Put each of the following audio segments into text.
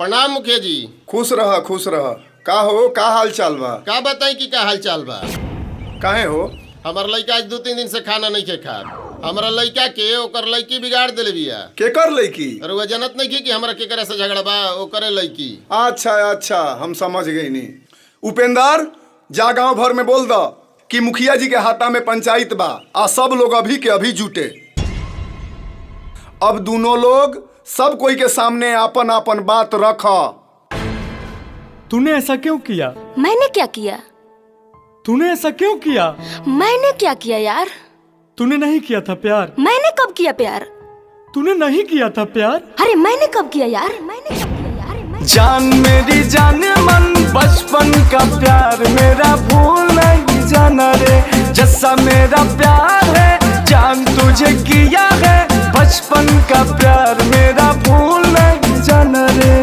प्रणाम मुखिया जी। खुश रह, खुश रह। का हो, का हाल चाल बा? का बताई कि का हाल चाल बा। काहे हो? हमार लइका आज 2-3 दिन से खाना नहीं के खा। हमारा लइका के ओकर लइकी बिगाड़ देले बिया। केकर लइकी? रउआ जानत नहीं की कि हमरा केकरा से झगड़ा बा, ओकरे लइकी। अच्छा अच्छा, हम समझ गई नी। उपेंदर, जा गांव भर में बोल द कि मुखिया जी के हाथा में पंचायत बा आ सब लोग अभी के अभी जुटे। अब दोनों लोग सब कोई के सामने आपन आपन बात रख। तूने ऐसा क्यों किया? मैंने क्या किया? तूने ऐसा क्यों किया? मैंने क्या किया यार? तूने नहीं किया था प्यार। मैंने कब किया प्यार? तूने नहीं किया था प्यार। अरे मैंने कब किया यार? मैंने कब किया यार? जान मेरी जान मन, बचपन का प्यार मेरा भूल नहीं जाना रे। जैसा मेरा प्यार है जान तुझे किया है, बचपन का प्यार मेरा भूल नहीं जाना रे।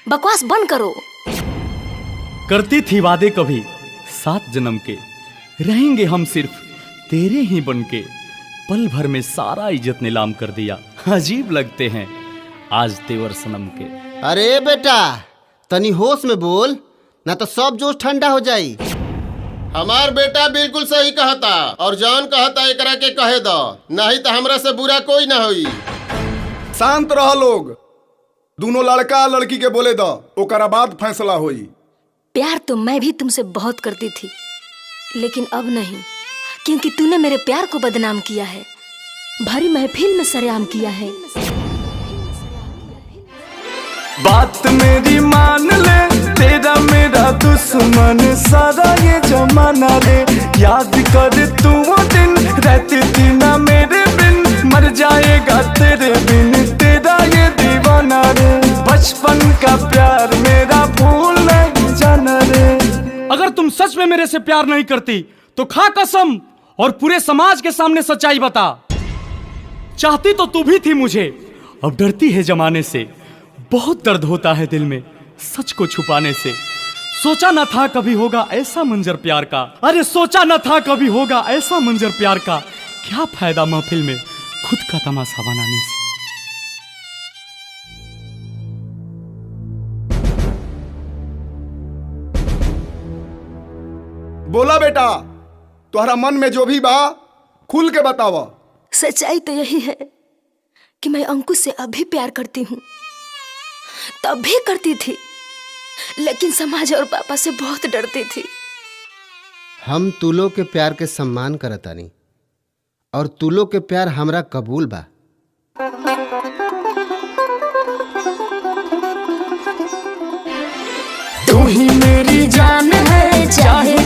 बकवास बंद करो। करती थी वादे कभी 7 जन्म के, रहेंगे हम सिर्फ तेरे ही बनके। पल भर में सारा इज्जत नीलाम कर दिया, अजीब लगते हैं आज तेवर सनम के। अरे बेटा तनी होश में बोल, ना तो सब जोश ठंडा हो जाई। हमार बेटा बिल्कुल सही कहता और जौन कहता एकरा के कहे दो, नहीं तो हमरा से बुरा कोई ना होई। शांत रह लोग, दोनों लड़का लड़की के बोले दो, ओकरा बाद फैसला होई। प्यार तो मैं भी तुमसे बहुत करती थी, लेकिन अब नहीं, क्योंकि तूने मेरे प्यार को बदनाम किया है, भरी महफिल में सरेआम किया है। बात मेरी मान ले, तेरा मेरा दुश्मन सारा ये जमाना रे। याद कर तू वो दिन, रहती थी ना मेरे बिन, मर जाएगा तेरे बिन तेरा ये दीवाना रे। बचपन का प्यार मेरा भूल नहीं जाना रे। अगर तुम सच में मेरे से प्यार नहीं करती तो खा कसम और पूरे समाज के सामने सच्चाई बता। चाहती तो तू भी थी मुझे, अब डरती है जमाने से। बहुत दर्द होता है दिल में सच को छुपाने से। सोचा न था कभी होगा ऐसा मंजर प्यार का, अरे सोचा न था कभी होगा ऐसा मंजर प्यार का। क्या फायदा महफिल में खुद का तमाशा बनाने से। बोला बेटा, तुम्हारा मन में जो भी बा खुल के बतावा। सच्चाई तो यही है कि मैं अंकुश से अभी प्यार करती हूँ, तब भी करती थी, लेकिन समाज और पापा से बहुत डरती थी। हम तुलो के प्यार के सम्मान करतानी और तुलो के प्यार हमरा कबूल बा। तू ही मेरी जान है, चाहे